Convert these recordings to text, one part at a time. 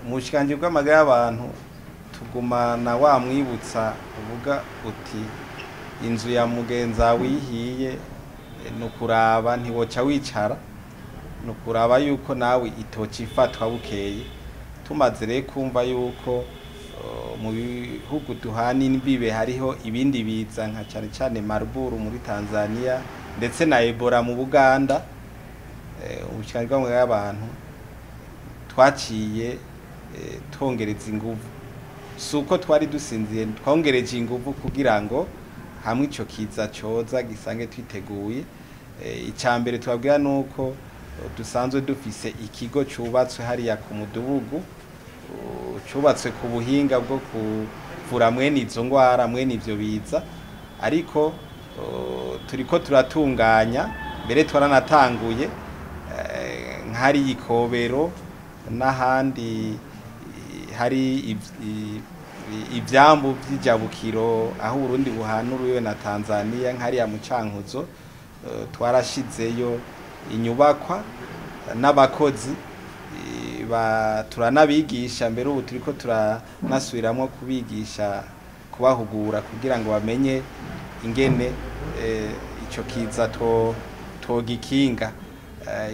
Mu bushikiranganji bw'amagara y'abantu tugumana wa mwibutsa uvuga uti inzu ya mugenza wihiye ni ukuraba ntiwoca wicara, ni ukuraba yuko nawe itoca ifatwa bukeye. Tumaze rero kumva yuko mu bihugu duhana imbibe hariho ibindi biza nka cane cane Marburg muri Tanzania ndetse na Ebola mu Buganda, ubushikiranganji bw'amagara y'abantu twaciye twongereza inguvu. Si uko twari dusinziye, twongereje inguvu kugira ngo hamwe ico kiza coza gisange twiteguye. Ica mbere twabwira nuko dusanzwe dufise ikigo cubatswe hariya ku mudugudu, cubatswe ku buhinga bwo kuvura mwene izo ngwara, mwene ivyo biza, ariko turiko turatunganya, mbere twaranatanguye nk'ahari ikobero n'ahandi hari ivyambu vy'ijabukiro aho Uburundi buhanuriwe na Tanzania, nk'hariya mu Cankuzo, twarashizeyo inyubakwa n'abakozi, turanabigisha, mbere ubu turiko turanasubiramwo kubigisha, kubahugura kugira ngo bamenye ingene ico kiza togikinga.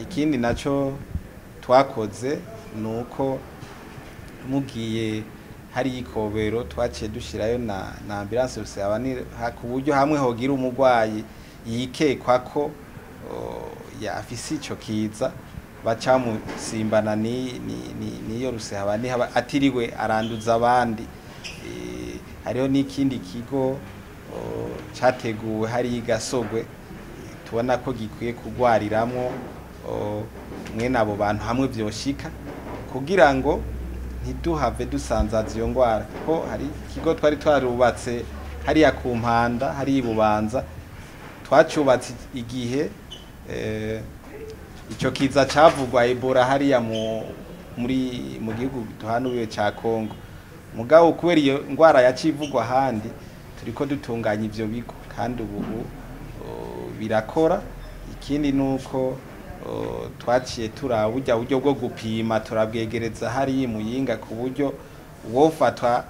Ikindi naco twakoze nuko mugiye hari ikobero twaciye dushirayo na ambulance ku buryo hamwe hogira umurwayi yikekwa ko afise ico kiza baca musimbana niyo rusehabaniha atiriwe aranduza abandi. Hariho n'ikindi kigo categuwe hari Gasogwe, tubona ko gikwiye kugwariramwo mwene abo bantu hamwe vyoshika kugira ngo ntiduhave dusanzaza iyo ngwara, kuko hari ikigo twari twarubatse hariya ku Mpanda, hariya Ibubanza, twacubatse igihe ico kiza cavugwa Ebola hariya mu gihugu duhanuye ca Kongo. Mugabo kubera iyo ngwara yacivugwa ahandi, turiko dutunganya ivyo bigo kandi ubu birakora. Ikindi nuko twaciye turaba burya buryo bwo gupima, turabwegereza hariya Muyinga ku buryo uwofatwa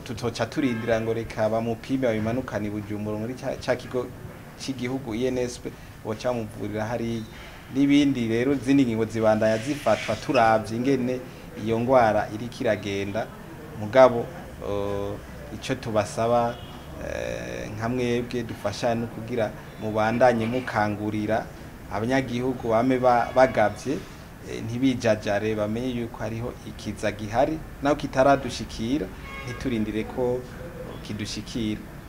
tutoca turindira ngo reka bamupime babimanukane i Bujumbura muri ca kigo c'igihugu INSP, boca bamuvurira hariya. N'ibindi rero izindi ngingo zibandanya zifatwa turavye ingene iyo ngwara iriko iragenda. Mugabo ico tubasaba nka mwebwe dufashane no kugira mubandanye mukangurira abanyagihugu bame bagavye, ntibijajare, bamenye yuko hariho ikiza gihari naho kitaradushikira, ntiturindire ko kidushikira.